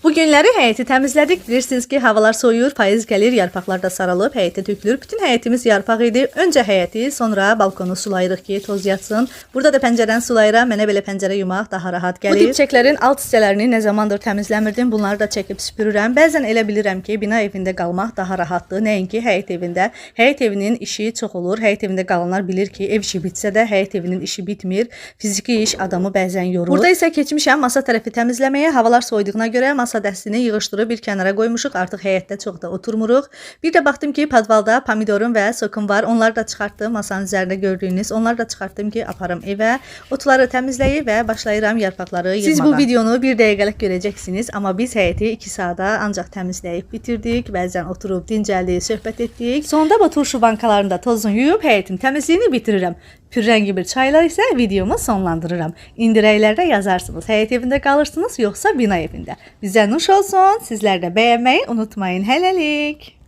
Bu günləri həyəti təmizlədik. Bilirsiniz ki, havalar soyuyur, payız gəlir, yarpaqlar da saralıb, həyətə tökülür. Bütün həyətimiz yarpaq idi. Öncə həyəti, sonra balkonu sulayırıq ki, toz yatsın. Burada da pəncərəni sulayıram. Mənə belə pəncərə yumaq daha rahat gəlir. Bu dibçəklərin alt hissələrini nə zamandır təmizləmirdim. Bunları da çəkib süpürürəm. Bəzən elə bilirəm ki, bina evində qalmaq daha rahatdır, nəinki həyət evində. Həyət evinin işi çox olur. Həyət evində qalanlar bilir ki, ev işi bitsə də həyət evinin işi bitmir. Fiziki iş adamı bəzən yorur. Burada isə keçmişəm masa tərəfi təmizləməyə. Havalar soyuduğuna görə masa dəstini yığışdırıb bir kənara qoymuşuq. Artıq həyətdə çox da oturmuruq. Bir də baxdım ki, podvalda pomidorum və sokum var. Onları da çıxartdım masanın üzərində gördüyünüz. Onları da çıxartdım ki, aparım evə. Otları təmizləyib və başlayıram yarpaqları yığmağa. Siz bu videonu bir dəqiqəlik görəcəksiniz, amma biz həyəti 2 saata ancaq təmizləyib bitirdik. Bəzən oturub dincəldik, söhbət etdik. Sonda bu turşu bankalarını da tozunu yuyub həyətin təmizliyini bitirirəm. Pürrəngi bir çayla isə videomu sonlandırıram. İndi rəylərdə yazarsınız. Həyət evində qalırsınız yoxsa bina evində? Bizə nuş olsun. Sizlər də bəyənməyi unutmayın. Hələlik.